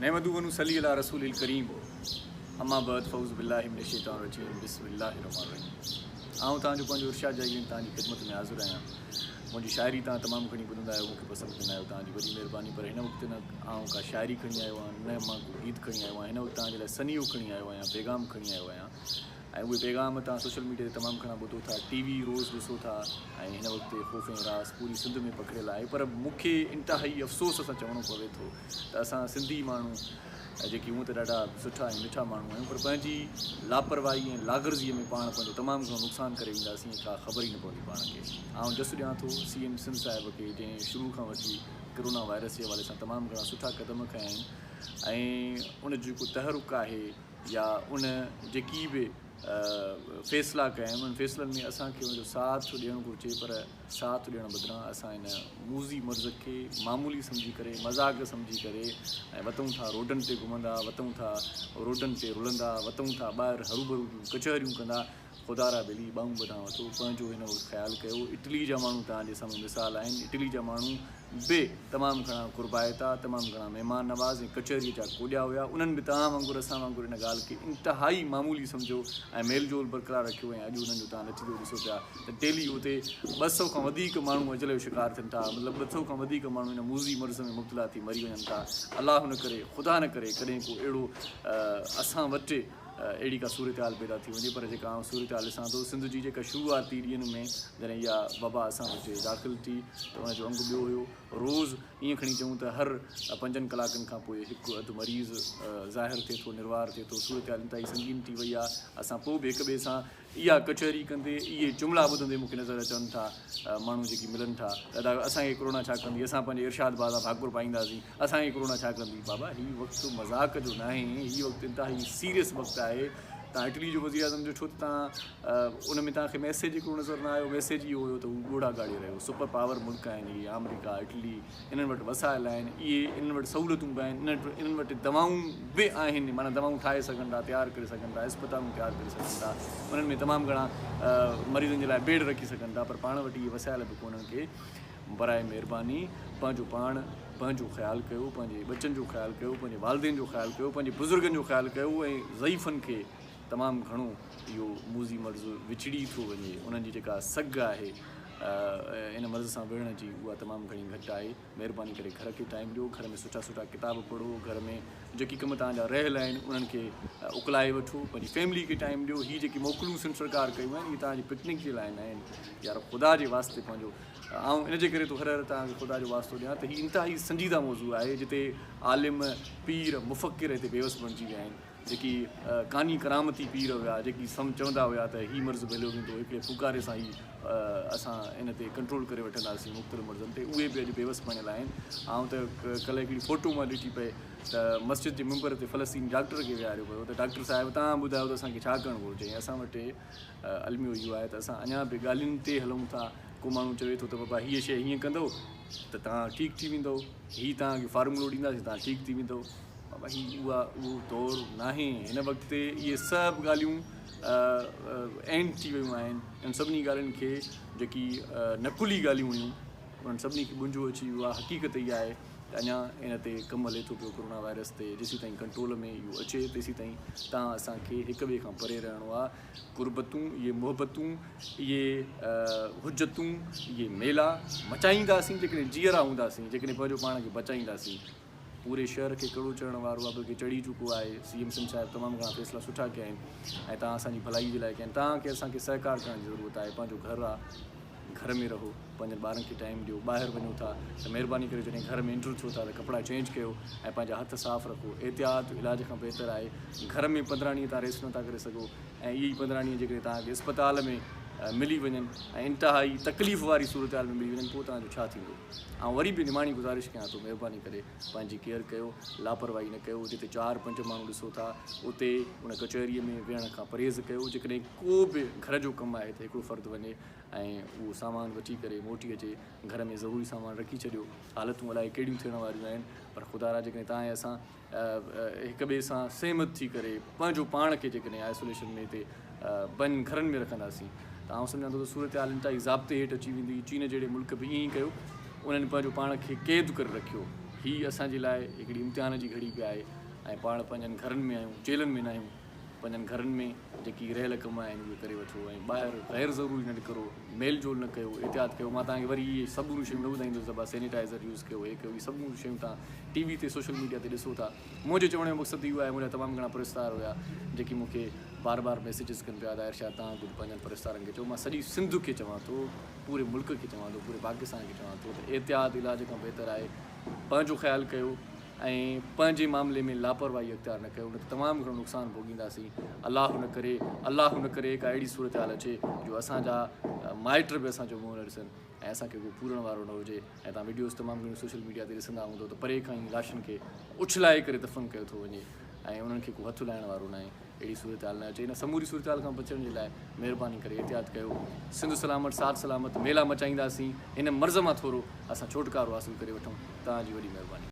نحمده ونصلي علي رسوله الڪريم اما بعد فاعوذ بالله من الشيطان الرجيم بسم الله الرحمن الرحيم آئون توهان جو پنهنجو ارشاد جاگيراڻي توهان جي خدمت ۾ حاضر آهيان. منهنجي شاعري توهان تمام گهڻي ٻڌندا آهيو مون کي پسند ڪندا آهيو توهان جي وڏي مهرباني پر هن وقت نه آئون ڪا شاعري کڻي آيو آهيان نه مان ڪو گيت کڻي آيو آهيان هن وقت توهان جي لاء سنيهو کڻي آيو آهيان پيغام کڻي آيو آهيان ۽ اهي پيغام توهان سوشل ميڊيا تي تمام گهڻا ٻڌو ٿا ٽي وي روز ڏسو ٿا ۽ هن وقت خوف ۽ هراس پوري سنڌ ۾ پکڙيل آهي پر مون کي انتهائي افسوس سان چوڻو پوي ٿو ته اسان سنڌي ماڻهو جيڪي هونء ته ڏاڍا سٺا ۽ مٺا ماڻهو آهيون پر پنهنجي لاپرواهي ۽ لاغرضي ۾ پاڻ پنهنجو تمام گهڻو نقصان ڪري وينداسين ۽ ڪا خبر ئي نه پوندي پاڻ کي. آئون جس ڏيان ٿو سي ايم سنڌ صاحب کي جنهن شروع کان وٺي ڪرونا وائرس جي حوالي سان تمام گهڻا سٺا قدم کنيا آهن ۽ ان جو جيڪو تحرڪ آهي يا ان جيڪي به فيصلا ڪيا آهن انهن فيصلن ۾ اسان کي ان جو ساٿ ڏيڻ گهرجي پر ساٿ ڏيڻ بدران اسان ان موذي مرض کي معمولي سمجهي ڪري مذاق سمجهي ڪري ۽ وتون ٿا روڊن تي گهمندا وتون ٿا روڊن تي رلندا وتون ٿا ٻاهر هروڀرو جون ڪچهريون ڪندا خدا را ٻيلي ٻانهون ٻڌان وتو پنهنجو هن وقت خيال ڪيو اٽلي جا ماڻهو توهان جي سامهون مثال آهن اٽلي جا ماڻهو به تمام گهڻا قربائتا تمام گهڻا مهمان نواز ۽ ڪچهريء جا ڪوڏيا هيا انهن به توهان وانگر اسان وانگر ان ڳالهه کي انتهائي معمولي سمجهيو ۽ ميل جول برقرار رکيو ۽ اڄ انهن جو توهان نتيجو ڏسو پيا ته ڊيلي اتي 200 کان وڌيڪ ماڻهو اجل جو شڪار ٿين ٿا مطلب 200 کان وڌيڪ ماڻهو ان موذي مرض ۾ مبتلا ٿي مري وڃن ٿا الله نه ڪري خدا نه ڪري ڪڏهن ڪو اهڙو اسان وٽ اهڙي ڪا صورتحال پيدا ٿي وڃي پر جيڪا آئون صورتحال ڏسان ٿو سنڌ جي جيڪا شروعاتي ڏينهن ۾ جڏهن اها وبا اسان وٽ داخل ٿي ته ان جو انگ ٻيو هيو روز ائين کڻي چئون ته هر پنجن ڪلاڪن کان پوء هڪ اڌ مريض ظاهر ٿئي ٿو نروار ٿئي ٿو صورتحال انتهائي سنگين ٿي وئي آهي اسان پوء به هڪ ٻئي سان اها ڪچهري ڪندي اهي جملا ٻڌندي مون کي نظر اچن ٿا ماڻهو جيڪي ملن ٿا ته ادا اسان کي ڪرونا ڇا ڪندي اسان پنهنجي ارشاد ڀاء سان ڀاڪر پائينداسين اسان کي ڪرونا ڇا ڪندي بابا هي وقت مذاق جو ناهي هي وقت انتهائي سيريس وقت آهي تان اٽلي جو وزيراعظم ڏٺو ته تان ان ۾ تان کي ميسيج هڪڙو نظر نه آيو ميسيج اهو هيو ته هو ڳوڙها ڳاڙي رهيو سپر پاور ملڪ آهن اهي آمريڪا اٽلي انهن وٽ وسائل آهن، اهي انهن وٽ سهولتون به آهن، انهن وٽ دوائون به آهن، معنيٰ دوائون ٺاهي سگهن ٿا، تيار ڪري سگهن ٿا، اسپتالون تيار ڪري سگهن ٿا، انهن ۾ تمام گهڻا مريضن جي لاء بيڊ رکي سگهن ٿا، پر پاڻ وٽ اهي وسائل به ڪونهن ڪي. براء مهرباني پنهنجو پاڻ پنهنجو خيال ڪيو، پنهنجي ٻچن جو خيال ڪيو، پنهنجي والدين جو خيال ڪيو، پنهنجي بزرگن جو خيال ڪيو ۽ ضعيفن کي تمام گهڻو اهو موذي مرض وچڙي ٿو وڃي، انهن جي جيڪا سگهه آهي ان مرض سان وڙهڻ جي اها تمام گهڻي گهٽ آهي. مهرباني ڪري گهر کي ٽائيم ڏيو، گهر ۾ سٺا سٺا ڪتاب پڙهو، گهر ۾ جيڪي ڪم توهان جا رهيل آهن انهن کي اڪلائي وٺو، پنهنجي فيملي کي ٽائيم ڏيو. هي جيڪي موڪلون سنڌ سرڪار ڪيون آهن اهي توهان جي پڪنڪ جي لاء نه آهن يار خدا جي واسطي پنهنجو آئون ان جي ڪري ٿو هر هر توهان کي خدا جو واسطو ڏيان ته هي انتهائي سنجيده موضوع آهي جتي عالم، پير، مفڪر هتي بيوس بڻجي ويا آهن. جيڪي ڪاني ڪرامتي پير هيا، جيڪي سم چوندا هيا ته هي مرض به هليو ويندو، هڪڙي ڦوڪاري سان ئي اسان ان تي ڪنٽرول ڪري وٺنداسين مختلف مرضن تي، اهي به اڄ بيوس بڻيل آهن. آئون ته ڪلهه هڪڙي فوٽو مان ڏٺي پئي ته مسجد جي منبر تي فلسطيني ڊاڪٽر کي ويهاريو پيو ته ڊاڪٽر صاحب توهان ٻڌايو ته اسان کي ڇا ڪرڻ گهرجي ۽ اسان وٽ الميو اهو آهي ته اسان اڃا به ڳالهين تي هلون ٿا، ڪو ماڻهو چوي ٿو ته بابا هيء شيء هيئن ڪندؤ ته توهان ٺيڪ ٿي ويندؤ، هي توهان کي فارمولو ڏينداسين توهان ٺيڪ ٿي ويندؤ. بابا هي اها اهو دور ناهي هن وقت اهي سڀ ڳالهيون اينڊ ٿي ويون آهن انهن سڀني ڳالهين کي جيڪي نقلي ڳالهيون هيون انهن سڀني کي ٻنجو اچي ويو آهي حقيقت اها آهي ته اڃا ان تي ڪم هلي ٿو پيو ڪرونا وائرس تي جيسين تائين ڪنٽرول ۾ اهو اچي تيسين تائين تان اسان کي هڪ ٻئي کان پري رهڻو آهي قربتون اهي محبتون اهي حجتون اهي ميلا مچائينداسين جيڪڏهن جيئرا هونداسين جيڪڏهن پنهنجو پاڻ کي بچائينداسين پوري شهر کي ڪڙو چڙهڻ وارو آهي بلڪه چڙهي چڪو آهي سي ايم سنڌ صاحب تمام گهڻا فيصلا سٺا ڪيا آهن ۽ توهان اسان جي ڀلائي جي لاء ڪيا آهن توهان کي اسان کي سهڪار ڪرڻ جي ضرورت آهي پنهنجو گهر آهي گهر ۾ رهو پنهنجن ٻارن کي ٽائيم ڏيو ٻاهر وڃو ٿا ته مهرباني ڪري جڏهن گهر ۾ انٽر ٿيو ٿا ته ڪپڙا چينج ڪيو ۽ پنهنجا هٿ صاف رکو احتياط علاج کان بهتر آهي گهر ۾ 15 ڏينهن توهان ريسٽ نٿا ڪري سگهو ۽ اهي ئي 15 ڏينهن جيڪڏهن توهان کي اسپتال ۾ ملي وڃن ۽ انتهائي تڪليف واري صورتحال ۾ ملي وڃن پوء توهان جو ڇا ٿيندو آئون وري به نماڻي گذارش ڪيان ٿو مهرباني ڪري پنهنجي ڪيئر ڪيو لاپرواهي نه ڪيو جتي چار پنج ماڻهو ڏسو ٿا اتي ان ڪچهري ۾ ويهڻ کان پرهيز ڪيو جيڪڏهن ڪو به گهر جو ڪم آهي ته هڪڙو فرد وڃي ۽ اهو سامان وٺي ڪري موٽي اچي گهر ۾ ضروري سامان رکي ڇڏيو حالتون الائي ڪهڙيون ٿيڻ واريون آهن پر خدا را جيڪڏهن توهان ۽ اسان هڪ ٻئي سان سهمت ٿي ڪري پنهنجو پاڻ کي جيڪڏهن آئسوليشن ۾ هتي بند گهرن ۾ رکنداسين ته آئون سمجهان ٿو ته صورتحال انتهائي ضابطي هيٺ اچي ويندي. چين جهڙي ملڪ به ائين ئي ڪيو، انهن پنهنجو پاڻ کي قيد ڪري رکيو. هي اسان جي لاء هڪڙي امتحان جي گهڙي به آهي ۽ پاڻ پنهنجن گهرن ۾ آهيون جيلن ۾ ناهيون. پنهنجن گهرن ۾ جيڪي رهيل ڪم آهن اهي ڪري وٺو ۽ ٻاهر غير ضروري نه نڪرو، ميل جول نه ڪيو، احتياط ڪيو. مان توهان کي وري اهي سموريون شيون نه ٻڌائيندس ته ڀا سينيٽائيزر يوز ڪيو هي ڪيو اهي سموريون شيون توهان ٽي وي تي سوشل ميڊيا تي ڏسو ٿا. منهنجي چوڻ جو مقصد اهو آهي منهنجا تمام گهڻا پرستار هيا جيڪي مون کي بار بار ميسيجز ڪن پيا ادا ارشاد توهان ڪجهه پنهنجن پرستارن کي چئو. مان سڄي سنڌ کي چوان ٿو، پوري ملڪ کي چوان ٿو، پوري پاڪستان کي چوان ٿو ته احتياط علاج کان بهتر آهي. پنهنجو خيال ڪيو. ۽ پنهنجي معاملي ۾ لاپرواهي اختيار نه ڪيو نه ته تمام گهڻو نقصان ڀوڳينداسين الله نه ڪري الله نه ڪري ڪا اهڙي صورتحال اچي جو اسان جا مائٽ به اسان جو منهن نه ڏسن ۽ اسان کي ڪو پورڻ وارو نه هجي ۽ توهان وڊيوز تمام گهڻيون سوشل ميڊيا تي ڏسندا هوندو ته پري کان ئي لاشن کي اڇلائي ڪري دفن ڪيو ٿو وڃي ۽ انهن کي ڪو هٿ لائڻ وارو ناهي اهڙي صورتحال نه اچي ان سموري صورتحال کان بچڻ جي لاء مهرباني ڪري احتياط ڪيو سنڌ سلامت ساٿ سلامت ميلا مچائينداسين هن مرض مان ٿورو اسان ڇوٽڪارو حاصل ڪري وٺون توهان جي وڏي مهرباني.